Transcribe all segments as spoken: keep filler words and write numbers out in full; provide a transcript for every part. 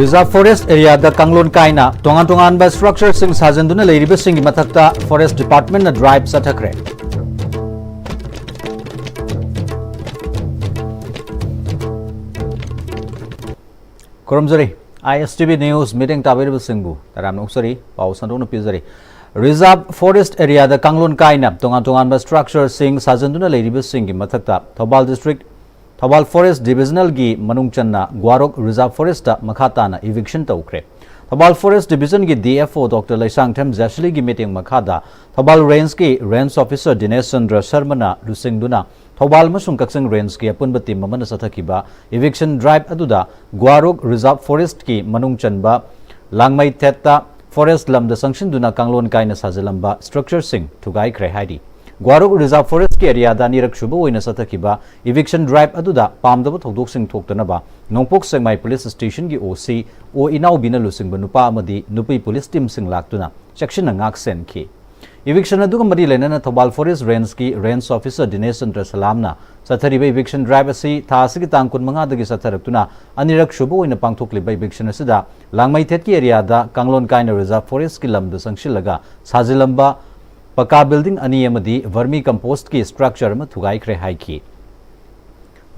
Reserve Forest Area ꯗ ꯀꯥꯡꯂꯣꯟ ꯀꯥꯏꯅ ꯇꯣꯉꯥꯟ ꯇꯣꯉꯥꯟꯕ structure ꯁꯤꯡ ꯁꯥꯖꯤꯟꯗꯨꯅ ꯂꯩꯔꯤꯕꯁꯤꯡꯒꯤ ꯃꯊꯛꯇ Forest Department ꯅ drive ꯆꯠꯊꯈ꯭ꯔꯦ꯫ ꯈꯨꯔꯨꯝꯖꯔꯤ꯫ I S T V News meeting ꯇꯥꯕꯤꯔꯤꯕꯁꯤꯡꯕꯨ ꯇꯔꯥꯝꯅ ꯑꯣꯛꯆꯔꯤ꯫ ꯄꯥꯎ ꯁꯟꯗꯣꯛꯅ ꯄꯤꯖꯔꯤ꯫ Reserve Forest Area ꯗ ꯀꯥꯡꯂꯣꯟ ꯀꯥꯏꯅ ꯇꯣꯉꯥꯟ ꯇꯣꯉꯥꯟꯕ structure ꯁꯤꯡ ꯁꯥꯖꯤꯟꯗꯨꯅ ꯂꯩꯔꯤꯕꯁꯤꯡꯒꯤ ꯃꯊꯛꯇ Thoubal District, Thoubal Forest Divisional ꯒꯤ ꯃꯅꯨꯡ ꯆꯟꯅ ꯒ꯭ꯋꯥꯔꯣꯛ Reserve Forest ꯇ ꯃꯈꯥ ꯇꯥꯅ eviction ꯇꯧꯈ꯭ꯔꯦ꯫ ꯊꯧꯕꯥꯜ Forest Division ꯒꯤ D F O Doctor Leishangthem ꯖꯦꯁꯂꯤꯒꯤ ꯃꯤꯠꯌꯦꯡ ꯃꯈꯥꯗ ꯊꯧꯕꯥꯜ Range ꯀꯤ Range Officer ꯗꯤꯅꯦꯁ ꯆꯟꯗ꯭ꯔ ꯁꯔꯃꯅ ꯂꯨꯆꯤꯡꯗꯨꯅ ꯊꯧꯕꯥꯜ ꯑꯃꯁꯨꯡ ꯀꯛꯆꯤꯡ Range ꯀꯤ ꯑꯄꯨꯟꯕ team ꯑꯃꯅ ꯆꯠꯊꯈꯤꯕ eviction drive ꯑꯗꯨꯗ ꯒ꯭ꯋꯥꯔꯣꯛ Reserve Forest ꯀꯤ ꯃꯅꯨꯡ ꯆꯟꯕ ꯂꯥꯡꯃꯩꯊꯦꯠꯇ forest ꯂꯝꯗ ꯆꯪꯁꯤꯟꯗꯨꯅ ꯀꯥꯡꯂꯣꯟ ꯀꯥꯏꯅ ꯁꯥꯖꯤꯜꯂꯝꯕ structure ꯁꯤꯡ ꯊꯨꯒꯥꯏꯈ꯭ꯔꯦ ꯍꯥꯏꯔꯤ꯫ ꯒ꯭ꯋꯥꯔꯣꯛ Reserve Forest ꯀꯤ area ꯗ ꯑꯅꯤꯔꯛ ꯁꯨꯕ ꯑꯣꯏꯅ ꯆꯠꯊꯈꯤꯕ eviction drive ꯑꯗꯨꯗ ꯄꯥꯝꯗꯕ ꯊꯧꯗꯣꯛꯁꯤꯡ ꯊꯣꯛꯇꯅꯕ ꯅꯣꯡꯄꯣꯛ ꯁꯦꯛꯃꯥꯏ Police Station ꯒꯤ O C ꯑꯣ ꯏꯅꯥꯎꯕꯤꯅ ꯂꯨꯆꯤꯡꯕ ꯅꯨꯄꯥ ꯑꯃꯗꯤ ꯅꯨꯄꯤ police team ꯁꯤꯡ ꯂꯥꯛꯇꯨꯅ ꯆꯦꯛꯁꯤꯟꯅ ꯉꯥꯛ ꯁꯦꯟꯈꯤ꯫ Eviction ꯑꯗꯨꯒ ꯃꯔꯤ ꯂꯩꯅꯅ ꯊꯧꯕꯥꯜ Forest Range ꯀꯤ Range Officer ꯗꯤꯅꯦꯁ ꯆꯟꯗ꯭ꯔ ꯁꯂꯥꯝꯅ ꯆꯠꯊꯔꯤꯕ eviction drive ꯑꯁꯤ ꯊꯥ ꯑꯁꯤꯒꯤ ꯇꯥꯡ ꯀꯨꯟꯃꯉꯥꯗꯒꯤ ꯆꯠꯊꯔꯛꯇꯨꯅ ꯑꯅꯤꯔꯛ ꯁꯨꯕ ꯑꯣꯏꯅ ꯄꯥꯡꯊꯣꯛꯂꯤꯕ eviction ꯑꯁꯤꯗ ꯂꯥꯡꯃꯩꯊꯦꯠꯀꯤ area ꯗ ꯀꯥꯡꯂꯣꯟ ꯀꯥꯏꯅ Reserve Forest ꯀꯤ ꯂꯝꯗ ꯆꯪꯁꯤꯜꯂꯒ ꯁꯥꯖꯤꯜꯂꯝꯕ ꯄꯀꯥ building ꯑꯅꯤ ꯑꯃꯗꯤ vermi compost ꯀꯤ structure ꯑꯃ ꯊꯨꯒꯥꯏꯈ꯭ꯔꯦ ꯍꯥꯏꯈꯤ꯫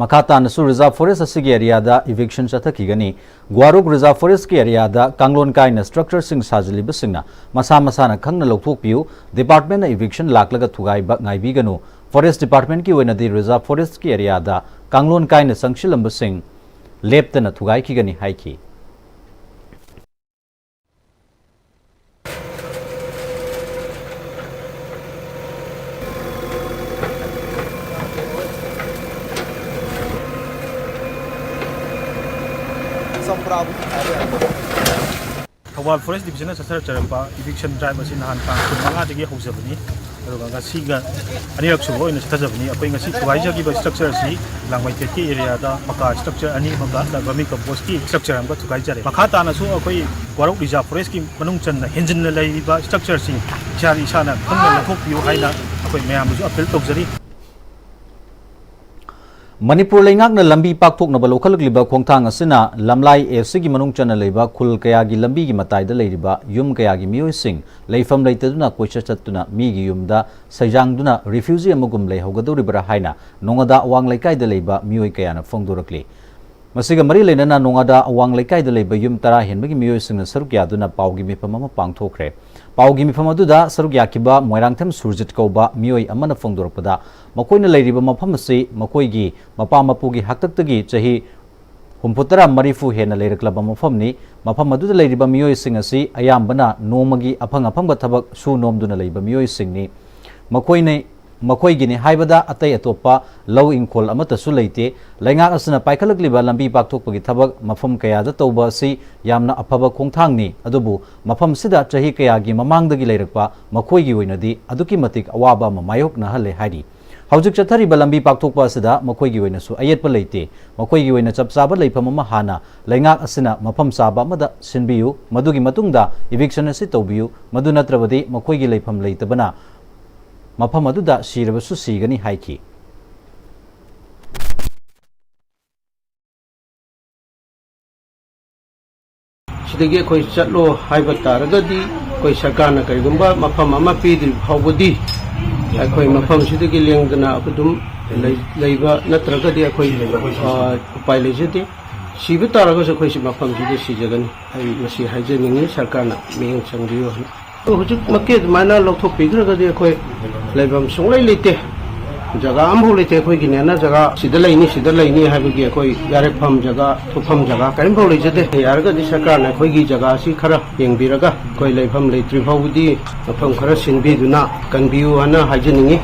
ꯃꯈꯥ ꯇꯥꯅꯁꯨ Reserve Forest ꯑꯁꯤꯒꯤ area ꯗ eviction ꯆꯠꯊꯈꯤꯒꯅꯤ꯫ ꯒ꯭ꯋꯥꯔꯣꯛ Reserve Forest ꯀꯤ area ꯗ ꯀꯥꯡꯂꯣꯟ ꯀꯥꯏꯅ structure ꯁꯤꯡ ꯁꯥꯖꯤꯜꯂꯤꯕꯁꯤꯡꯅ ꯃꯁꯥ ꯃꯁꯥꯅ ꯈꯪꯅ ꯂꯧꯊꯣꯛꯄꯤꯌꯨ꯫ Department ꯅ eviction ꯂꯥꯛꯂꯒ ꯊꯨꯒꯥꯏꯕ ꯉꯥꯏꯕꯤꯒꯅꯨ꯫ Forest Department ꯀꯤ ꯑꯣꯏꯅꯗꯤ Reserve Forest ꯀꯤ area ꯗ ꯀꯥꯡꯂꯣꯟ ꯀꯥꯏꯅ ꯆꯪꯁꯤꯜꯂꯝꯕꯁꯤꯡ ꯂꯦꯞꯇꯅ ꯊꯨꯒꯥꯏꯈꯤꯒꯅꯤ ꯍꯥꯏꯈꯤ꯫ ꯊꯧꯕꯥꯜ Forest Division ꯅ ꯆꯠꯊꯔꯛꯆꯔꯛꯄ eviction drive ꯑꯁꯤ ꯅꯍꯥꯟ ꯇꯥꯡ ꯀꯨꯟꯃꯉꯥꯗꯒꯤ ꯍꯧꯖꯕꯅꯤ꯫ ꯑꯗꯨꯒ ꯉꯁꯤꯒ ꯑꯅꯤꯔꯛ ꯁꯨꯕ ꯑꯣꯏꯅ ꯆꯠꯊꯖꯕꯅꯤ꯫ ꯑꯩꯈꯣꯏ ꯉꯁꯤ ꯊꯨꯒꯥꯏꯖꯈꯤꯕ structure ꯑꯁꯤ ꯂꯥꯡꯃꯩꯊꯦꯠꯀꯤ area ꯗ ꯄꯀꯥ structure ꯑꯅꯤ ꯑꯃꯒ vermi compost ꯀꯤ structure ꯑꯃꯒ ꯊꯨꯒꯥꯏꯖꯔꯦ꯫ ꯃꯈꯥ ꯇꯥꯅꯁꯨ ꯑꯩꯈꯣꯏ ꯒ꯭ꯋꯥꯔꯣꯛ Reserve Forest ꯀꯤ ꯃꯅꯨꯡ ꯆꯟꯅ ꯍꯦꯟꯖꯤꯟꯅ ꯂꯩꯔꯤꯕ structure ꯁꯤꯡ ꯏꯁꯥꯅ ꯏꯁꯥꯅ ꯈꯪꯅ ꯂꯧꯊꯣꯛꯄꯤꯌꯨ ꯍꯥꯏꯅ ꯑꯩꯈꯣꯏ ꯃꯌꯥꯝꯗꯁꯨ appeal ꯇꯧꯖꯔꯤ꯫ ꯃꯅꯤꯄꯨꯔ ꯂꯩꯉꯥꯛꯅ ꯂꯝꯕꯤ ꯄꯥꯛꯊꯣꯛꯅꯕ ꯂꯧꯈꯠꯂꯛꯂꯤꯕ ꯈꯣꯡꯊꯥꯡ ꯑꯁꯤꯅ ꯂꯝꯂꯥꯏ ꯑꯦꯁꯤꯒꯤ ꯃꯅꯨꯡ ꯆꯟꯅ ꯂꯩꯕ ꯈꯨꯜ ꯀꯌꯥꯒꯤ ꯂꯝꯕꯤꯒꯤ ꯃꯇꯥꯏꯗ ꯂꯩꯔꯤꯕ ꯌꯨꯝ ꯀꯌꯥꯒꯤ ꯃꯤꯑꯣꯏꯁꯤꯡ ꯂꯩꯐꯝ ꯂꯩꯇꯗꯨꯅ ꯀꯣꯏꯆꯠ ꯆꯠꯇꯨꯅ ꯃꯤꯒꯤ ꯌꯨꯝꯗ ꯁꯩꯖꯥꯡꯗꯨꯅ ꯔꯤꯐ꯭ꯌꯨꯖꯤ ꯑꯃꯒꯨꯝ ꯂꯩꯍꯧꯒꯗꯧꯔꯤꯕ꯭ꯔꯥ ꯍꯥꯏꯅ ꯅꯣꯉꯥꯗꯥ ꯑꯋꯥꯡ ꯂꯩꯀꯥꯏꯗ ꯂꯩꯕ ꯃꯤꯑꯣꯏ ꯀꯌꯥꯅ ꯐꯣꯡꯗꯣꯔꯛꯂꯤ꯫ ꯃꯁꯤꯒ ꯃꯔꯤ ꯂꯩꯅꯅ ꯅꯣꯉꯥꯗꯥ ꯑꯋꯥꯡ ꯂꯩꯀꯥꯏꯗ ꯂꯩꯕ ꯌꯨꯝ ꯇꯔꯥ ꯍꯦꯟꯕꯒꯤ ꯃꯤꯑꯣꯏꯁꯤꯡꯅ ꯁꯔꯨꯛ ꯌꯥꯗꯨꯅ ꯄꯥꯎꯒꯤ ꯃꯤꯐꯝ ꯑꯃ ꯄꯥꯡꯊꯣꯛꯈ꯭ꯔꯦ꯫ ꯄꯥꯎꯒꯤ ꯃꯤꯐꯝ ꯑꯗꯨꯗ ꯁꯔꯨꯛ ꯌꯥꯈꯤꯕ ꯃꯣꯏꯔꯥꯡꯊꯦꯝ ꯁꯨꯔꯖꯤꯠ ꯀꯧꯕ ꯃꯤꯑꯣꯏ ꯑꯃꯅ ꯐꯣꯡꯗꯣꯔꯛꯄꯗ, ꯃꯈꯣꯏꯅ ꯂꯩꯔꯤꯕ ꯃꯐꯝ ꯑꯁꯤ ꯃꯈꯣꯏꯒꯤ ꯃꯄꯥ ꯃꯄꯨꯒꯤ ꯍꯥꯛꯇꯛꯇꯒꯤ ꯆꯍꯤ ꯍꯨꯝꯐꯨꯇꯔꯥ ꯃꯔꯤꯐꯨ ꯍꯦꯟꯅ ꯂꯩꯔꯛꯂꯕ ꯃꯐꯝꯅꯤ꯫ ꯃꯐꯝ ꯑꯗꯨꯗ ꯂꯩꯔꯤꯕ ꯃꯤꯑꯣꯏꯁꯤꯡ ꯑꯁꯤ ꯑꯌꯥꯝꯕꯅ ꯅꯣꯡꯃꯒꯤ ꯑꯐꯪ ꯑꯐꯪꯕ ꯊꯕꯛ ꯁꯨ ꯅꯣꯝꯗꯨꯅ ꯂꯩꯕ ꯃꯤꯑꯣꯏꯁꯤꯡꯅꯤ꯫ ꯃꯈꯣꯏꯅ, ꯃꯈꯣꯏꯒꯤꯅꯤ ꯍꯥꯏꯕꯗ ꯑꯇꯩ ꯑꯇꯣꯞꯄ ꯂꯧ ꯏꯪꯈꯣꯜ ꯑꯃꯠꯇꯁꯨ ꯂꯩꯇꯦ꯫ ꯂꯩꯉꯥꯛ ꯑꯁꯤꯅ ꯄꯥꯏꯈꯠꯂꯛꯂꯤꯕ ꯂꯝꯕꯤ ꯄꯥꯛꯊꯣꯛꯄꯒꯤ ꯊꯕꯛ ꯃꯐꯝ ꯀꯌꯥꯗ ꯇꯧꯕ ꯑꯁꯤ ꯌꯥꯝꯅ ꯑꯐꯕ ꯈꯣꯡꯊꯥꯡꯅꯤ, ꯑꯗꯨꯕꯨ ꯃꯐꯝꯁꯤꯗ ꯆꯍꯤ ꯀꯌꯥꯒꯤ ꯃꯃꯥꯡꯗꯒꯤ ꯂꯩꯔꯛꯄ ꯃꯈꯣꯏꯒꯤ ꯑꯣꯏꯅꯗꯤ ꯑꯗꯨꯛꯀꯤ ꯃꯇꯤꯛ ꯑꯋꯥꯕ ꯑꯃ ꯃꯥꯌꯣꯛꯅꯍꯜꯂꯦ ꯍꯥꯏꯔꯤ꯫ ꯍꯧꯖꯤꯛ ꯆꯠꯊꯔꯤꯕ ꯂꯝꯕꯤ ꯄꯥꯛꯊꯣꯛꯄ ꯑꯁꯤꯗ ꯃꯈꯣꯏꯒꯤ ꯑꯣꯏꯅꯁꯨ ꯑꯌꯦꯠꯄ ꯂꯩꯇꯦ꯫ ꯃꯈꯣꯏꯒꯤ ꯑꯣꯏꯅ ꯆꯞ ꯆꯥꯕ ꯂꯩꯐꯝ ꯑꯃ ꯍꯥꯟꯅ ꯂꯩꯉꯥꯛ ꯑꯁꯤꯅ ꯃꯐꯝ ꯆꯥꯕ ꯑꯃꯗ ꯁꯤꯟꯕꯤꯌꯨ, ꯃꯗꯨꯒꯤ ꯃꯇꯨꯡꯗ eviction ꯑꯁꯤ ꯇꯧꯕꯤꯌꯨ, ꯃꯗꯨ ꯅꯠꯇ꯭ꯔꯕꯗꯤ ꯃꯈꯣꯏꯒꯤ ꯂꯩꯐꯝ ꯂꯩꯇꯕꯅ ꯃꯐꯝ ꯑꯗꯨꯗ ꯁꯤꯔꯕꯁꯨ ꯁꯤꯒꯅꯤ ꯍꯥꯏꯈꯤ꯫ ꯁꯤꯗꯒꯤ ꯑꯩꯈꯣꯏ ꯆꯠꯂꯣ ꯍꯥꯏꯕ ꯇꯥꯔꯒꯗꯤ, ꯑꯩꯈꯣꯏ ꯁꯔꯀꯥꯔꯅ ꯀꯔꯤꯒꯨꯝꯕ ꯃꯐꯝ ꯑꯃ ꯄꯤꯗ꯭ꯔꯤꯕ ꯐꯥꯎꯕꯗꯤ ꯑꯩꯈꯣꯏ ꯃꯐꯝꯁꯤꯗꯒꯤ ꯂꯦꯡꯗꯅ ꯑꯗꯨꯝ ꯂꯩ-, ꯂꯩꯕ ꯅꯠꯇ꯭ꯔꯒꯗꯤ ꯑꯩꯈꯣꯏ, ꯑ, ꯎꯄꯥꯏ ꯂꯩꯖꯗꯦ꯫ ꯁꯤꯕ ꯇꯥꯔꯒꯁꯨ ꯑꯩꯈꯣꯏꯁꯤ ꯃꯐꯝꯁꯤꯗ ꯁꯤꯖꯒꯅꯤ꯫ ꯑꯩ ꯃꯁꯤ ꯍꯥꯏꯖꯅꯤꯡꯉꯤ, ꯁꯔꯀꯥꯔꯅ ꯃꯤꯠꯌꯦꯡ ꯆꯪꯕꯤꯌꯨ ꯍꯥꯏꯅ꯫ ꯑꯗꯣ ꯍꯧꯖꯤꯛꯃꯛꯀꯤ ꯑꯗꯨꯃꯥꯏꯅ ꯂꯧꯊꯣꯛꯄꯤꯈ꯭ꯔꯒꯗꯤ ꯑꯩꯈꯣꯏ ꯂꯩꯐꯝ ꯁꯨꯡꯂꯩ ꯂꯩꯇꯦ, ꯖꯒꯥ ꯑꯃꯐꯥꯎ ꯂꯩꯇꯦ꯫ ꯑꯩꯈꯣꯏꯒꯤꯅꯦꯅ ꯖꯒꯥ ꯁꯤꯗ ꯂꯩꯅꯤ, ꯁꯤꯗ ꯂꯩꯅꯤ ꯍꯥꯏꯕꯒꯤ ꯑꯩꯈꯣꯏ ꯌꯥꯔꯦꯛꯐꯝ ꯖꯒꯥ, ꯊꯣꯛꯐꯝ ꯖꯒꯥ ꯀꯔꯤꯝꯐꯥꯎ ꯂꯩꯖꯗꯦ꯫ ꯌꯥꯔꯒꯗꯤ ꯁꯔꯀꯥꯔꯅ ꯑꯩꯈꯣꯏꯒꯤ ꯖꯒꯥ ꯑꯁꯤ ꯈꯔ ꯌꯦꯡꯕꯤꯔꯒ ꯑꯩꯈꯣꯏ ꯂꯩꯐꯝ ꯂꯩꯇ꯭ꯔꯤ ꯐꯥꯎꯕꯗꯤ ꯃꯐꯝ ꯈꯔ ꯁꯤꯟꯕꯤꯗꯨꯅ ꯀꯟꯕꯤꯌꯨ ꯍꯥꯏꯅ ꯍꯥꯏꯖꯅꯤꯡꯉꯤ꯫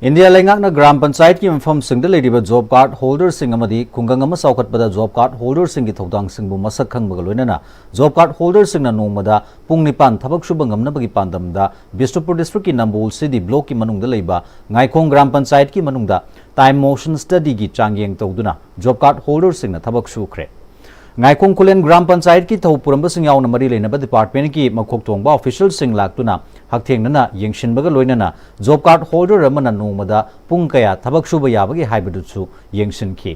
ꯏꯟꯗꯤꯌꯥ ꯂꯩꯉꯥꯛꯅ ꯒ꯭ꯔꯥꯝ ꯄꯟꯆꯥꯌꯠꯀꯤ ꯃꯐꯝꯁꯤꯡꯗ ꯂꯩꯔꯤꯕ job card holderꯁꯤꯡ ꯑꯃꯗꯤ ꯈꯨꯡꯒꯪ ꯑꯃ ꯆꯥꯎꯈꯠꯄꯗ job card holderꯁꯤꯡꯒꯤ ꯊꯧꯗꯥꯡꯁꯤꯡꯕꯨ ꯃꯁꯛ ꯈꯪꯕꯒ ꯂꯣꯏꯅꯅ job card holderꯁꯤꯡꯅ ꯅꯣꯡꯃꯗ ꯄꯨꯡ ꯅꯤꯄꯥꯟ ꯊꯕꯛ ꯁꯨꯕ ꯉꯝꯅꯕꯒꯤ ꯄꯥꯟꯗꯝꯗ ꯕꯤꯁꯅꯨꯄꯨꯔ districtꯀꯤ ꯅꯝꯕꯣꯜ C D blockꯀꯤ ꯃꯅꯨꯡꯗ ꯂꯩꯕ ꯉꯥꯏꯈꯣꯡ ꯒ꯭ꯔꯥꯝ ꯄꯟꯆꯥꯌꯠꯀꯤ ꯃꯅꯨꯡꯗ time motion studyꯒꯤ ꯆꯥꯡꯌꯦꯡ ꯇꯧꯗꯨꯅ job card holderꯁꯤꯡꯅ ꯊꯕꯛ ꯁꯨꯈ꯭ꯔꯦ꯫ ꯉꯥꯏꯈꯣꯡ ꯈꯨꯂꯦꯟ ꯒ꯭ꯔꯥꯝ ꯄꯟꯆꯥꯌꯠꯀꯤ ꯊꯧ ꯄꯨꯔꯝꯕꯁꯤꯡ ꯌꯥꯎꯅ ꯃꯔꯤ ꯂꯩꯅꯕ ꯗꯤꯄꯥꯔꯠꯃꯦꯟꯠꯀꯤ ꯃꯀꯣꯛ ꯊꯣꯡꯕ ꯑꯣꯐꯤꯁꯤꯌꯦꯜꯁꯤꯡ ꯂꯥꯛꯇꯨꯅ ꯍꯛꯊꯦꯡꯅꯅ ꯌꯦꯡꯁꯤꯟꯕꯒ ꯂꯣꯏꯅꯅ ꯖꯣꯕ ꯀꯥꯔꯗ ꯍꯣꯜꯗꯔ ꯑꯃꯅ ꯅꯣꯡꯃꯗ ꯄꯨꯡ ꯀꯌꯥ ꯊꯕꯛ ꯁꯨꯕ ꯌꯥꯕꯒꯦ ꯍꯥꯏꯕꯗꯨꯁꯨ ꯌꯦꯡꯁꯤꯟꯈꯤ꯫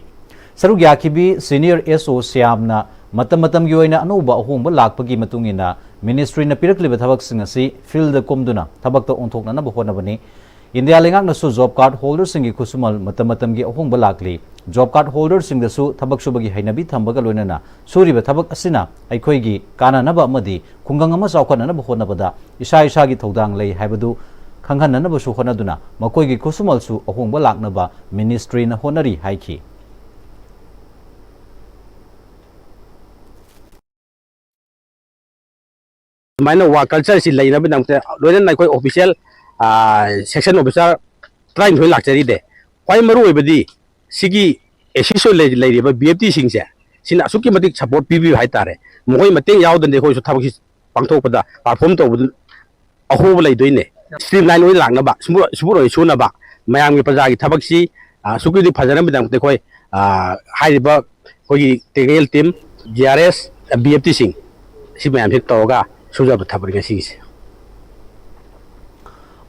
ꯁꯔꯨꯛ ꯌꯥꯈꯤꯕꯤ ꯁꯤꯅꯤꯌꯔ ꯑꯦꯁ ꯑꯣ ꯁ꯭ꯌꯥꯝꯅ ꯃꯇꯝ ꯃꯇꯝꯒꯤ ꯑꯣꯏꯅ ꯑꯅꯧꯕ ꯑꯍꯣꯡꯕ ꯂꯥꯛꯄꯒꯤ ꯃꯇꯨꯡ ꯏꯟꯅ ꯃꯤꯅꯤꯁꯇ꯭ꯔꯤꯅ ꯄꯤꯔꯛꯂꯤꯕ ꯊꯕꯛꯁꯤꯡ ꯑꯁꯤ ꯐꯤꯜꯗ ꯀꯨꯝꯗꯨꯅ ꯊꯕꯛꯇ ꯑꯣꯟꯊꯣꯛꯅꯅꯕ ꯍꯣꯠꯅꯕꯅꯤ꯫ ꯏꯟꯗꯤꯌꯥ ꯂꯩꯉꯥꯛꯅꯁꯨ ꯖꯣꯕ ꯀꯥꯔꯗ ꯍꯣꯜꯗꯔꯁꯤꯡꯒꯤ ꯈꯨꯠꯁꯨꯃꯜ ꯃꯇꯝ ꯃꯇꯝꯒꯤ ꯑꯍꯣꯡꯕ ꯂꯥꯛꯂꯤ꯫ ꯖꯣꯕ ꯀꯥꯔꯗ ꯍꯣꯜꯗꯔꯁꯤꯡꯗꯁꯨ ꯊꯕꯛ ꯁꯨꯕꯒꯤ ꯍꯩꯅꯕꯤ ꯊꯝꯕꯒ ꯂꯣꯏꯅꯅ ꯁꯨꯔꯤꯕ ꯊꯕꯛ ꯑꯁꯤꯅ ꯑꯩꯈꯣꯏꯒꯤ ꯀꯥꯟꯅꯅꯕ ꯑꯃꯗꯤ ꯈꯨꯡꯒꯪ ꯑꯃ ꯆꯥꯎꯈꯠꯅꯅꯕ ꯍꯣꯠꯅꯕꯗ ꯏꯁꯥ ꯏꯁꯥꯒꯤ ꯊꯧꯗꯥꯡ ꯂꯩ ꯍꯥꯏꯕꯗꯨ ꯈꯪꯍꯟꯅꯅꯕꯁꯨ ꯍꯣꯠꯅꯗꯨꯅ ꯃꯈꯣꯏꯒꯤ ꯈꯨꯠꯁꯨꯃꯜꯁꯨ ꯑꯍꯣꯡꯕ ꯂꯥꯛꯅꯕ ꯃꯤꯅꯤꯁꯇ꯭ꯔꯤꯅ ꯍꯣꯠꯅꯔꯤ ꯍꯥꯏꯈꯤ꯫ ꯁꯨꯃꯥꯏꯅ ꯋꯥꯔꯛ ꯀꯜꯆꯔꯁꯤ ꯂꯩꯅꯕꯒꯤꯗꯃꯛꯇ ꯂꯣꯏꯅꯅ ꯑꯩꯈꯣꯏ ꯑꯣꯐꯤꯁꯤꯌꯦꯜ ꯁꯦꯛꯁꯟ ꯑꯣꯐꯤꯁꯥꯔ ꯇꯔꯥꯅꯤꯊꯣꯏ ꯂꯥꯛꯆꯔꯤꯗꯦ꯫ ꯈ꯭ꯋꯥꯏ ꯃꯔꯨ ꯑꯣꯏꯕꯗꯤ ꯁꯤꯒꯤ ꯑꯦꯁꯤꯁ ꯑꯣꯏꯅ ꯂꯩ- ꯂꯩꯔꯤꯕ ꯕꯤ ꯑꯦꯐ ꯇꯤꯁꯤꯡꯁꯦ ꯁꯤꯅ ꯑꯁꯨꯛꯀꯤ ꯃꯇꯤꯛ ꯁꯞꯄꯣꯔꯠ ꯄꯤꯕꯤꯕ ꯍꯥꯏꯇꯥꯔꯦ꯫ ꯃꯈꯣꯏ ꯃꯇꯦꯡ ꯌꯥꯎꯗꯅꯗꯤ ꯑꯩꯈꯣꯏꯁꯨ ꯊꯕꯛꯁꯤ ꯄꯥꯡꯊꯣꯛꯄꯗ, ꯄꯥꯔꯐꯣꯔꯝ ꯇꯧꯕꯗ ꯑꯍꯣꯕ ꯂꯩꯗꯣꯏꯅꯦ꯫ ꯁ꯭ꯇ꯭ꯔꯤꯝ ꯂꯥꯏꯟ ꯑꯣꯏꯅ ꯂꯥꯛꯅꯕ, ꯁꯨꯝꯕꯨ- ꯁꯨꯝꯕꯨ ꯑꯣꯏꯅ ꯁꯨꯅꯕ, ꯃꯌꯥꯝꯒꯤ ꯄ꯭ꯔꯖꯥꯒꯤ ꯊꯕꯛꯁꯤ ꯑꯁꯨꯛꯀꯤ ꯃꯇꯤꯛ ꯐꯖꯅꯕꯒꯤꯗꯃꯛꯇ ꯑꯩꯈꯣꯏ ꯍꯥꯏꯔꯤꯕ ꯑꯩꯈꯣꯏꯒꯤ ꯇꯦꯛꯅꯤꯀꯦꯜ ꯇꯤꯝ, ꯖꯤ ꯑꯥꯔ ꯑꯦꯁ, ꯕꯤ ꯑꯦꯐ ꯇꯤꯁꯤꯡ ꯁꯤ ꯃꯌꯥꯝꯁꯤ ꯇꯧꯔꯒ ꯁꯨꯖꯕ ꯊꯕꯛꯅꯤ ꯉꯁꯤꯒꯤꯁꯦ꯫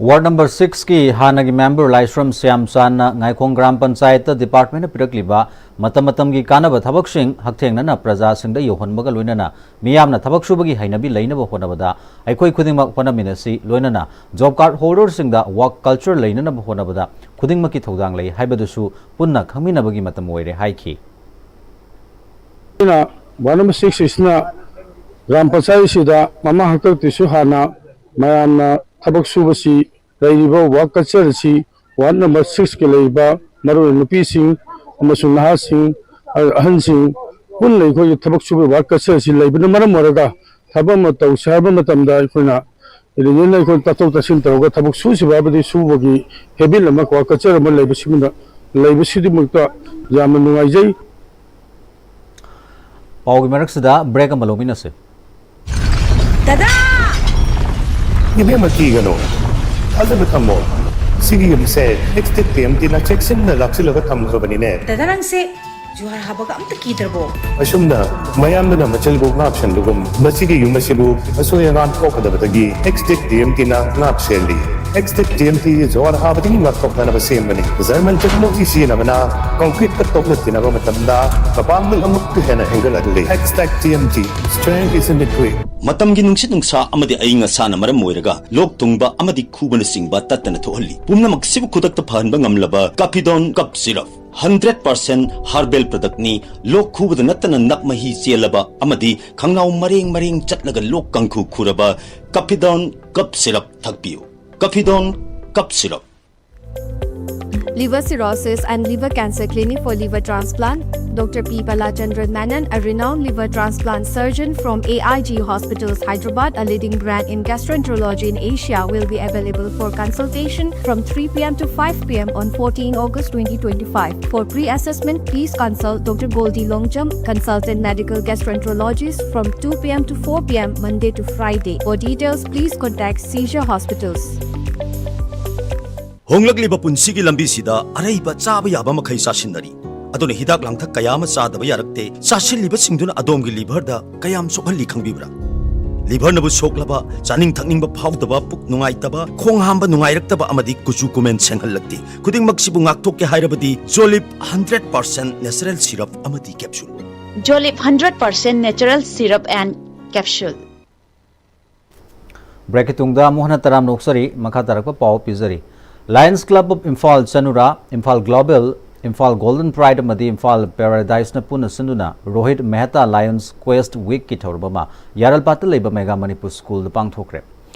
ꯋꯥꯔꯗ ꯅꯝꯕꯔ ꯁꯤꯛꯁꯀꯤ ꯍꯥꯟꯅꯒꯤ ꯃꯦꯝꯕꯔ ꯂꯥꯏꯁ꯭ꯔꯝ ꯁ꯭ꯌꯥꯝꯆꯥꯟꯅ ꯉꯥꯏꯈꯣꯡ ꯒ꯭ꯔꯥꯝ ꯄꯟꯆꯥꯌꯠꯇ ꯗꯤꯄꯥꯔꯠꯃꯦꯟꯠꯅ ꯄꯤꯔꯛꯂꯤꯕ ꯃꯇꯝ ꯃꯇꯝꯒꯤ ꯀꯥꯟꯅꯕ ꯊꯕꯛꯁꯤꯡ ꯍꯛꯊꯦꯡꯅꯅ ꯄ꯭ꯔꯖꯥꯁꯤꯡꯗ ꯌꯧꯍꯟꯕꯒ ꯂꯣꯏꯅꯅ ꯃꯤꯌꯥꯝꯅ ꯊꯕꯛ ꯁꯨꯕꯒꯤ ꯍꯩꯅꯕꯤ ꯂꯩꯅꯕ ꯍꯣꯠꯅꯕꯗ ꯑꯩꯈꯣꯏ ꯈꯨꯗꯤꯡꯃꯛ ꯍꯣꯠꯅꯃꯤꯟꯅꯁꯤ, ꯂꯣꯏꯅꯅ ꯖꯣꯕ ꯀꯥꯔꯗ ꯍꯣꯜꯗꯔꯁꯤꯡꯗ ꯋꯥꯔꯛ ꯀꯜꯆꯔ ꯂꯩꯅꯅꯕ ꯍꯣꯠꯅꯕꯗ ꯈꯨꯗꯤꯡꯃꯛꯀꯤ ꯊꯧꯗꯥꯡ ꯂꯩ ꯍꯥꯏꯕꯗꯨꯁꯨ ꯄꯨꯟꯅ ꯈꯪꯃꯤꯟꯅꯕꯒꯤ ꯃꯇꯝ ꯑꯣꯏꯔꯦ ꯍꯥꯏꯈꯤ꯫ ꯑꯩꯅ ꯋꯥꯔꯗ ꯅꯝꯕꯔ ꯁꯤꯛꯁ ꯑꯁꯤꯅ ꯒ꯭ꯔꯥꯝ ꯄꯟꯆꯥꯌꯠꯁꯤꯗ ꯃꯃꯥꯡ ꯍꯥꯛꯇꯛꯇꯁꯨ ꯍꯥꯟꯅ ꯃꯌꯥꯝꯅ ꯊꯕꯛ ꯁꯨꯕꯁꯤ ꯂꯩꯔꯤꯕ ꯋꯥꯔꯛ ꯀꯜꯆꯔ ꯑꯁꯤ ꯋꯥꯔꯗ ꯅꯝꯕꯔ ꯁꯤꯛꯁꯀꯤ ꯂꯩꯔꯤꯕ ꯃꯔꯨꯑꯣꯏꯅ ꯅꯨꯄꯤꯁꯤꯡ ꯑꯃꯁꯨꯡ ꯅꯍꯥꯁꯤꯡ, ꯑꯍꯟꯁꯤꯡ ꯄꯨꯟꯅ ꯑꯩꯈꯣꯏꯒꯤ ꯊꯕꯛ ꯁꯨꯕꯒꯤ ꯋꯥꯔꯛ ꯀꯜꯆꯔ ꯑꯁꯤ ꯂꯩꯕꯅ ꯃꯔꯝ ꯑꯣꯏꯔꯒ ꯊꯕꯛ ꯑꯃ ꯇꯧꯁꯦ ꯍꯥꯏꯕ ꯃꯇꯝꯗ ꯑꯩꯈꯣꯏꯅ ꯌꯨꯅꯤꯌꯟꯅ ꯑꯩꯈꯣꯏ ꯇꯥꯊꯣꯛ ꯇꯥꯁꯤꯟ ꯇꯧꯔꯒ ꯊꯕꯛ ꯁꯨꯁꯤꯕ ꯍꯥꯏꯕꯗꯤ ꯁꯨꯕꯒꯤ ꯍꯦꯕꯤꯠ ꯑꯃ, ꯋꯥꯔꯛ ꯀꯜꯆꯔ ꯑꯃ ꯂꯩꯕꯁꯤꯃꯅ ꯂꯩꯕꯁꯤꯗꯃꯛꯇ ꯌꯥꯝꯅ ꯅꯨꯡꯉꯥꯏꯖꯩ꯫ ꯄꯥꯎꯒꯤ ꯃꯔꯛꯁꯤꯗ ꯕ꯭ꯔꯦꯛ ꯑꯃ ꯂꯧꯃꯤꯟꯅꯁꯤ꯫ ꯗꯗꯥ! ꯏꯕꯦꯝꯃ, ꯀꯤꯒꯅꯨ, ꯊꯥꯖꯕ ꯊꯝꯃꯣ꯫ ꯁꯤꯒꯤ ꯌꯨꯝꯁꯦ ꯑꯦꯛꯁ ꯇꯤꯛ ꯇꯤ ꯑꯦꯝ ꯇꯤꯅ ꯆꯦꯛꯁꯤꯟꯅ ꯂꯥꯛꯁꯤꯜꯂꯒ ꯊꯝꯈ꯭ꯔꯕꯅꯤꯅꯦ꯫ ꯗꯗꯥ, ꯅꯪꯁꯦ ꯖꯨꯍꯥꯔ ꯍꯥꯕꯒ ꯑꯝꯇ ꯀꯤꯗ꯭ꯔꯕꯣ? ꯑꯁꯨꯝꯅ ꯃꯌꯥꯝꯗꯨꯅ ꯃꯆꯤꯜꯕꯨ ꯉꯥꯛ ꯁꯦꯟꯕꯒꯨꯝ ꯃꯁꯤꯒꯤ ꯌꯨꯝ ꯑꯁꯤꯕꯨ ꯑꯁꯣꯏ ꯑꯉꯥꯝ ꯊꯣꯛꯀꯗꯕꯗꯒꯤ ꯑꯦꯛꯁꯇꯦꯛ ꯇꯤ ꯑꯦꯝ ꯇꯤꯅ ꯉꯥꯛ ꯁꯦꯜꯂꯤ꯫ ꯑꯦꯛꯁꯇꯦꯛ ꯇꯤ ꯑꯦꯝ ꯇꯤ ꯖꯨꯍꯥꯔ ꯍꯥꯕꯗꯒꯤ ꯉꯥꯛꯊꯣꯛꯅꯅꯕ ꯁꯦꯝꯕꯅꯤ꯫ ꯖꯔꯃꯟ ꯇꯦꯛꯅꯣꯂꯣꯖꯤ ꯁꯤꯖꯤꯟꯅꯕꯅ ꯀꯪꯀ꯭ꯔꯤꯠꯀ ꯇꯣꯛꯅ ꯇꯤꯟꯅꯕ ꯃꯇꯝꯗ ꯃꯄꯥꯡꯒꯜ ꯑꯃꯨꯛꯀ ꯍꯦꯟꯅ ꯍꯦꯟꯒꯠꯂꯛꯂꯤ꯫ Xtech T M T, strength is in the grit. ꯃꯇꯝꯒꯤ ꯅꯨꯡꯁꯤꯠ ꯅꯨꯡꯁꯥ ꯑꯃꯗꯤ ꯑꯏꯪ ꯑꯁꯥꯅ ꯃꯔꯝ ꯑꯣꯏꯔꯒ ꯂꯣꯛ ꯊꯨꯡꯕ ꯑꯃꯗꯤ ꯈꯨꯕꯅꯆꯤꯡꯕ ꯇꯠꯇꯅ ꯊꯣꯛꯍꯜꯂꯤ꯫ ꯄꯨꯝꯅꯃꯛꯁꯤꯕꯨ ꯈꯨꯗꯛꯇ ꯐꯍꯟꯕ ꯉꯝꯂꯕ Kafidon cough syrup, hundred percent herbal ꯄ꯭ꯔꯗꯛꯅꯤ꯫ ꯂꯣꯛ ꯈꯨꯕꯗ ꯅꯠꯇꯅ ꯅꯞ ꯃꯍꯤ ꯆꯦꯜꯂꯕ ꯑꯃꯗꯤ ꯈꯪꯅꯥꯎ ꯃꯔꯦꯡ ꯃꯔꯦꯡ ꯆꯠꯂꯒ ꯂꯣꯛ ꯀꯥꯡꯈꯨ ꯈꯨꯔꯕ ꯀꯥꯐꯤꯗꯣꯟ ꯀꯞ ꯁꯤꯔꯞ ꯊꯛꯄꯤꯌꯨ꯫ Kafidon cough syrup. Liver Cirrhosis and Liver Cancer Clinic for Liver Transplant. Doctor P Balachandran Menon, a renowned liver transplant surgeon from A I G Hospitals, Hyderabad, a leading brand in gastroenterology in Asia, will be available for consultation from three p.m. to five p.m. on fourteen August twenty twenty-five. For pre-assessment, please consult Doctor Goldie Longjam, consultant medical gastroenterologist, from two p.m. to four p.m. Monday to Friday. For details, please contact Seizure Hospitals. ꯍꯣꯡꯂꯛꯂꯤꯕ ꯄꯨꯟꯁꯤꯒꯤ ꯂꯝꯕꯤꯁꯤꯗ ꯑꯔꯩꯕ ꯆꯥꯕ ꯌꯥꯕ ꯃꯈꯩ ꯆꯥꯁꯤꯟꯅꯔꯤ꯫ ꯑꯗꯨꯅ ꯍꯤꯗꯥꯛ ꯂꯥꯡꯊꯛ ꯀꯌꯥ ꯑꯃ ꯆꯥꯗꯕ ꯌꯥꯔꯛꯇꯦ꯫ ꯆꯥꯁꯤꯜꯂꯤꯕꯁꯤꯡꯗꯨꯅ ꯑꯗꯣꯝꯒꯤ ꯂꯤꯚꯔꯗ ꯀꯌꯥꯝ ꯁꯣꯛꯍꯜꯂꯤ ꯈꯪꯕꯤꯕ꯭ꯔꯥ? ꯂꯤꯚꯔꯅꯕꯨ ꯁꯣꯛꯂꯕ, ꯆꯥꯅꯤꯡ ꯊꯛꯅꯤꯡꯕ ꯐꯥꯎꯗꯕ, ꯄꯨꯛ ꯅꯨꯡꯉꯥꯏꯇꯕ, ꯈꯣꯡ ꯍꯥꯝꯕ ꯅꯨꯡꯉꯥꯏꯔꯛꯇꯕ ꯑꯃꯗꯤ ꯀꯨꯆꯨ ꯀꯨꯃꯦꯟ ꯁꯦꯡꯍꯜꯂꯛꯇꯦ꯫ ꯈꯨꯗꯤꯡꯃꯛꯁꯤꯕꯨ ꯉꯥꯛꯊꯣꯛꯀꯦ ꯍꯥꯏꯔꯕꯗꯤ Jolip hundred percent natural syrup ꯑꯃꯗꯤ capsule. Jolip hundred percent natural syrup and capsule. ꯕ꯭ꯔꯦꯛꯀꯤ ꯇꯨꯡꯗ ꯑꯃꯨꯛ ꯍꯟꯅ ꯇꯔꯥꯝꯅ ꯑꯣꯛꯆꯔꯤ꯫ ꯃꯈꯥ ꯇꯥꯔꯛꯄ ꯄꯥꯎ ꯄꯤꯖꯔꯤ꯫ Lions Club of Imphal, Chanura, Imphal global, Imphal golden pride ꯑꯃꯗꯤ ꯏꯝꯐꯥꯜ ꯄꯦꯔꯥꯗꯥꯏꯁꯅ ꯄꯨꯟꯅ ꯁꯤꯟꯗꯨꯅ ꯔꯣꯍꯤꯠ ꯃꯦꯍꯇꯥ ꯂꯥꯌꯟꯁ ꯀ꯭ꯋꯦꯁ꯭ꯠ ꯋꯤꯛꯀꯤ ꯊꯧꯔꯝ ꯑꯃ ꯌꯥꯔꯜꯄꯥꯠꯇ ꯂꯩꯕ ꯃꯦꯒꯥ ꯃꯅꯤꯄꯨꯔ ꯁ꯭ꯀꯨꯜꯗ ꯄꯥꯡꯊꯣꯛꯈ꯭ꯔꯦ꯫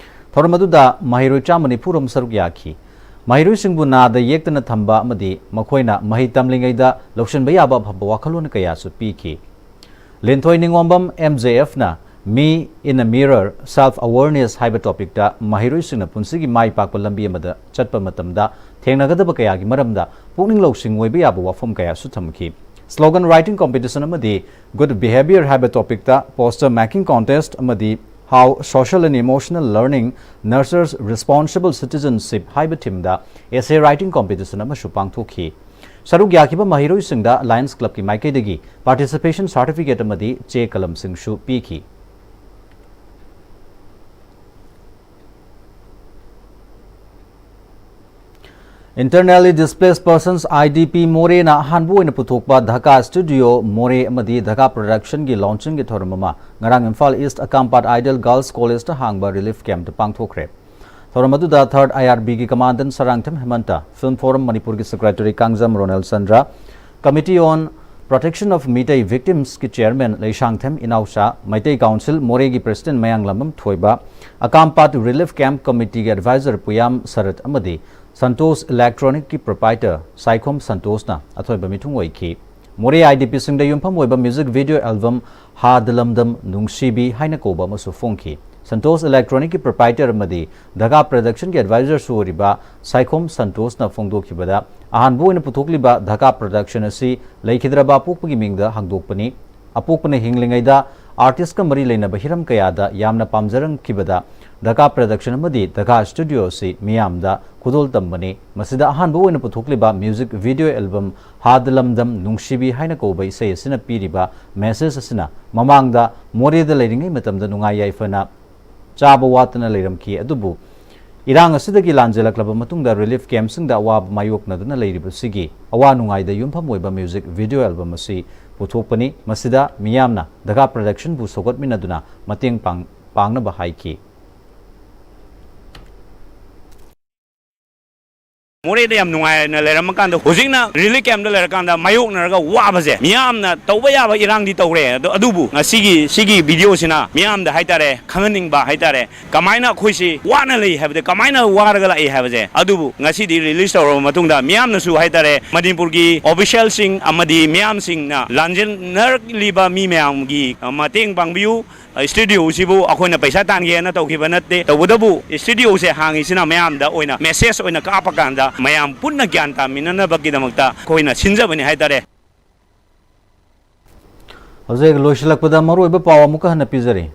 ꯊꯧꯔꯝ ꯑꯗꯨꯗ ꯃꯍꯩꯔꯣꯏ ꯆꯥꯝꯃ ꯅꯤꯐꯨ ꯔꯣꯝ ꯁꯔꯨꯛ ꯌꯥꯈꯤ꯫ ꯃꯍꯩꯔꯣꯏꯁꯤꯡꯕꯨ ꯅꯥꯗ ꯌꯦꯛꯇꯅ ꯊꯝꯕ ꯑꯃꯗꯤ ꯃꯈꯣꯏꯅ ꯃꯍꯩ ꯇꯝꯂꯤꯉꯩꯗ ꯂꯧꯁꯤꯟꯕ ꯌꯥꯕ ꯑꯐꯕ ꯋꯥꯈꯜꯂꯣꯟ ꯀꯌꯥꯁꯨ ꯄꯤꯈꯤ꯫ ꯂꯤꯟꯊꯣꯏ ꯅꯤꯉꯣꯝꯕꯝ, ꯑꯦꯝ ꯖꯦ ꯑꯦꯐꯅ Me in a Mirror, Self Awareness ꯍꯥꯏꯕ ꯇꯣꯄꯤꯛꯇ ꯃꯍꯩꯔꯣꯏꯁꯤꯡꯅ ꯄꯨꯟꯁꯤꯒꯤ ꯃꯥꯏ ꯄꯥꯛꯄ ꯂꯝꯕꯤ ꯑꯃꯗ ꯆꯠꯄ ꯃꯇꯝꯗ ꯊꯦꯡꯅꯒꯗꯕ ꯀꯌꯥꯒꯤ ꯃꯔꯝꯗ ꯄꯨꯛꯅꯤꯡ ꯂꯧꯁꯤꯡ ꯑꯣꯏꯕ ꯌꯥꯕ ꯋꯥꯐꯝ ꯀꯌꯥꯁꯨ ꯊꯝꯈꯤ꯫ Slogan writing competition ꯑꯃꯗꯤ Good Behavior ꯍꯥꯏꯕ ꯇꯣꯄꯤꯛꯇ poster making contest ꯑꯃꯗꯤ How Social and Emotional Learning Nurtures Responsible Citizenship ꯍꯥꯏꯕ ꯊꯤꯝꯗ essay writing competition ꯑꯃꯁꯨ ꯄꯥꯡꯊꯣꯛꯈꯤ꯫ ꯁꯔꯨꯛ ꯌꯥꯈꯤꯕ ꯃꯍꯩꯔꯣꯏꯁꯤꯡꯗ Lions Clubꯀꯤ ꯃꯥꯏꯀꯩꯗꯒꯤ participation certificate ꯑꯃꯗꯤ ꯆꯦ ꯀꯂꯝꯁꯤꯡꯁꯨ ꯄꯤꯈꯤ꯫ Internally Displaced Persons, IDP, ꯃꯣꯔꯦꯅ ꯑꯍꯥꯟꯕ ꯑꯣꯏꯅ ꯄꯨꯊꯣꯛꯄ ꯙꯀꯥ Studio ꯃꯣꯔꯦ ꯑꯃꯗꯤ ꯙꯀꯥ Productionꯒꯤ launchingꯒꯤ ꯊꯧꯔꯝ ꯑꯃ ꯉꯔꯥꯡ ꯏꯝꯐꯥꯜ East ꯑꯀꯥꯝꯄꯥꯠ Ideal Girls Collegeꯇ ꯍꯥꯡꯕ relief campꯇ ꯄꯥꯡꯊꯣꯛꯈ꯭ꯔꯦ꯫ ꯊꯧꯔꯝ ꯑꯗꯨꯗ Third IRBꯒꯤ Commandant Sarangthem ꯍꯦꯃꯟꯇ, Film Forum ꯃꯅꯤꯄꯨꯔꯒꯤ Secretary Kangjam Ronel Chandra, Committee on Protection of Meitei Victimsꯀꯤ Chairman Leishangthem Inaocha, Meitei Council ꯃꯣꯔꯦꯒꯤ President ꯃꯌꯥꯡꯂꯝꯕꯝ ꯊꯣꯏꯕ, ꯑꯀꯥꯝꯄꯥꯠ Relief Camp Committeeꯒꯤ Advisor ꯄꯨꯌꯥꯝ ꯁꯔꯠ ꯑꯃꯗꯤ Santosh Electronicꯀꯤ Proprietor ꯁꯥꯏꯈꯣꯝ ꯁꯟꯇꯣꯁꯅ ꯑꯊꯣꯏꯕ ꯃꯤꯊꯨꯡ ꯑꯣꯏꯈꯤ꯫ ꯃꯣꯔꯦ IDPꯁꯤꯡꯗ ꯌꯨꯝꯐꯝ ꯑꯣꯏꯕ music video album ꯍꯥ ꯗꯂꯝꯗꯝ ꯅꯨꯡꯁꯤꯕꯤ ꯍꯥꯏꯅ ꯀꯧꯕ ꯑꯃꯁꯨ ꯐꯣꯡꯈꯤ꯫ Santosh Electronicꯀꯤ Proprietor ꯑꯃꯗꯤ ꯙꯀꯥ Productionꯒꯤ Advisorꯁꯨ ꯑꯣꯏꯔꯤꯕ ꯁꯥꯏꯈꯣꯝ ꯁꯟꯇꯣꯁꯅ ꯐꯣꯡꯗꯣꯛꯈꯤꯕꯗ, ꯑꯍꯥꯟꯕ ꯑꯣꯏꯅ ꯄꯨꯊꯣꯛꯂꯤꯕ ꯙꯀꯥ Production ꯑꯁꯤ ꯂꯩꯈꯤꯗ꯭ꯔꯕ ꯑꯄꯣꯛꯄꯒꯤ ꯃꯤꯡꯗ ꯍꯥꯡꯗꯣꯛꯄꯅꯤ꯫ ꯑꯄꯣꯛꯄꯅ ꯍꯤꯡꯂꯤꯉꯩꯗ artistꯀ ꯃꯔꯤ ꯂꯩꯅꯕ ꯍꯤꯔꯝ ꯀꯌꯥꯗ ꯌꯥꯝꯅ ꯄꯥꯝꯖꯔꯝꯈꯤꯕꯗ, ꯙꯀꯥ Production ꯑꯃꯗꯤ ꯙꯀꯥ Studio ꯑꯁꯤ ꯃꯤꯌꯥꯝꯗ ꯈꯨꯗꯣꯜ ꯇꯝꯕꯅꯤ꯫ ꯃꯁꯤꯗ ꯑꯍꯥꯟꯕ ꯑꯣꯏꯅ ꯄꯨꯊꯣꯛꯂꯤꯕ music video album ꯍꯥꯗ ꯂꯝꯗꯝ ꯅꯨꯡꯁꯤꯕꯤ ꯍꯥꯏꯅ ꯀꯧꯕ ꯏꯁꯩ ꯑꯁꯤꯅ ꯄꯤꯔꯤꯕ message ꯑꯁꯤꯅ ꯃꯃꯥꯡꯗ ꯃꯣꯔꯦꯗ ꯂꯩꯔꯤꯉꯩ ꯃꯇꯝꯗ ꯅꯨꯡꯉꯥꯏ ꯌꯥꯏꯐꯅ ꯆꯥꯕ ꯋꯥꯠꯇꯅ ꯂꯩꯔꯝꯈꯤ, ꯑꯗꯨꯕꯨ ꯏꯔꯥꯡ ꯑꯁꯤꯗꯒꯤ ꯂꯥꯟꯖꯦꯜꯂꯛꯂꯕ ꯃꯇꯨꯡꯗ relief campꯁꯤꯡꯗ ꯑꯋꯥꯕ ꯃꯥꯌꯣꯛꯅꯗꯨꯅ ꯂꯩꯔꯤꯕꯁꯤꯒꯤ ꯑꯋꯥ ꯅꯨꯡꯉꯥꯏꯗ ꯌꯨꯝꯐꯝ ꯑꯣꯏꯕ music video album ꯑꯁꯤ ꯄꯨꯊꯣꯛꯄꯅꯤ꯫ ꯃꯁꯤꯗ ꯃꯤꯌꯥꯝꯅ ꯙꯀꯥ Productionꯕꯨ ꯁꯧꯒꯠꯃꯤꯟꯅꯗꯨꯅ ꯃꯇꯦꯡ ꯄꯥꯡ-, ꯄꯥꯡꯅꯕ ꯍꯥꯏꯈꯤ꯫ ꯃꯣꯔꯦꯗ ꯌꯥꯝ ꯅꯨꯡꯉꯥꯏꯅ ꯂꯩꯔꯝꯃꯀꯥꯟꯗ, ꯍꯧꯖꯤꯛꯅ relief campꯇ ꯂꯩꯔꯀꯥꯟꯗ ꯃꯥꯌꯣꯛꯅꯔꯒ ꯋꯥꯕꯁꯦ, ꯃꯤꯌꯥꯝꯅ ꯇꯧꯕ ꯌꯥꯕ ꯏꯔꯥꯡꯗꯤ ꯇꯧꯔꯦ꯫ ꯑꯗꯣ, ꯑꯗꯨꯕꯨ ꯉꯁꯤꯒꯤ ꯁꯤꯒꯤ videoꯁꯤꯅ ꯃꯤꯌꯥꯝꯗ ꯍꯥꯏꯇꯥꯔꯦ, ꯈꯪꯍꯟꯅꯤꯡꯕ ꯍꯥꯏꯇꯥꯔꯦ, ꯀꯃꯥꯏꯅ ꯑꯩꯈꯣꯏꯁꯤ ꯋꯥꯅ ꯂꯩ ꯍꯥꯏꯕꯗꯤ, ꯀꯃꯥꯏꯅ ꯋꯥꯔꯒ ꯂꯥꯛꯏ ꯍꯥꯏꯕꯁꯦ꯫ ꯑꯗꯨꯕꯨ ꯉꯁꯤꯗꯤ release ꯇꯧꯔꯕ ꯃꯇꯨꯡꯗ ꯃꯤꯌꯥꯝꯅꯁꯨ ꯍꯥꯏꯇꯥꯔꯦ, ꯃꯅꯤꯄꯨꯔꯒꯤ officialꯁꯤꯡ ꯑꯃꯗꯤ ꯃꯤꯌꯥꯝꯁꯤꯡꯅ ꯂꯥꯟꯖꯦꯟꯅꯔꯛꯂꯤꯕ ꯃꯤ ꯃꯌꯥꯝꯒꯤ ꯃꯇꯦꯡ ꯄꯥꯡꯕꯤꯌꯨ꯫ Studioꯁꯤꯕꯨ ꯑꯩꯈꯣꯏꯅ ꯄꯩꯁꯥ ꯇꯥꯟꯒꯦꯅ ꯇꯧꯈꯤꯕ ꯅꯠꯇꯦ, ꯇꯧꯕꯇꯕꯨ studioꯁꯦ ꯍꯥꯡꯉꯤꯁꯤꯅ ꯃꯌꯥꯝꯗ ꯑꯣꯏꯅ message ꯑꯣꯏꯅ ꯀꯥꯞꯄ ꯀꯥꯟꯗ ꯃꯌꯥꯝ ꯄꯨꯟꯅ ꯒ꯭ꯌꯥꯟ ꯇꯥꯃꯤꯟꯅꯅꯕꯒꯤꯗꯃꯛꯇ ꯑꯩꯈꯣꯏꯅ ꯁꯤꯟꯖꯕꯅꯤ ꯍꯥꯏꯇꯥꯔꯦ꯫ ꯍꯧꯖꯤꯛ ꯂꯣꯏꯁꯤꯜꯂꯛꯄꯗ ꯃꯔꯨꯑꯣꯏꯕ ꯄꯥꯎ ꯑꯃꯨꯛꯀ ꯍꯟꯅ ꯄꯤꯖꯔꯤ꯫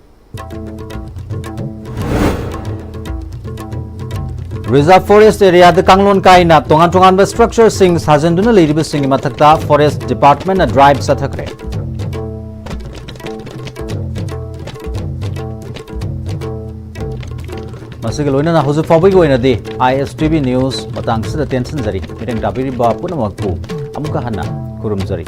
Reserve Forest Area ꯗ ꯀꯥꯡꯂꯣꯟ ꯀꯥꯏꯅ ꯇꯣꯉꯥꯟ ꯇꯣꯉꯥꯟꯕ structure ꯁꯤꯡ ꯁꯥꯖꯤꯟꯗꯨꯅ ꯂꯩꯔꯤꯕꯁꯤꯡꯒꯤ ꯃꯊꯛꯇ Forest Department ꯅ drive ꯆꯠꯊꯈ꯭ꯔꯦ꯫ ꯃꯁꯤꯒ ꯂꯣꯏꯅꯅ ꯍꯧꯖꯤꯛ ꯐꯥꯎꯕꯒꯤ ꯑꯣꯏꯅꯗꯤ I S T V news ꯃꯇꯥꯡꯁꯤꯗ ꯇꯦꯟꯁꯤꯟꯖꯔꯤ꯫ ꯃꯤꯠꯌꯦꯡ ꯇꯥꯕꯤꯔꯤꯕ ꯄꯨꯝꯅꯃꯛꯄꯨ ꯑꯃꯨꯛꯀ ꯍꯟꯅ ꯈꯨꯔꯨꯝꯖꯔꯤ꯫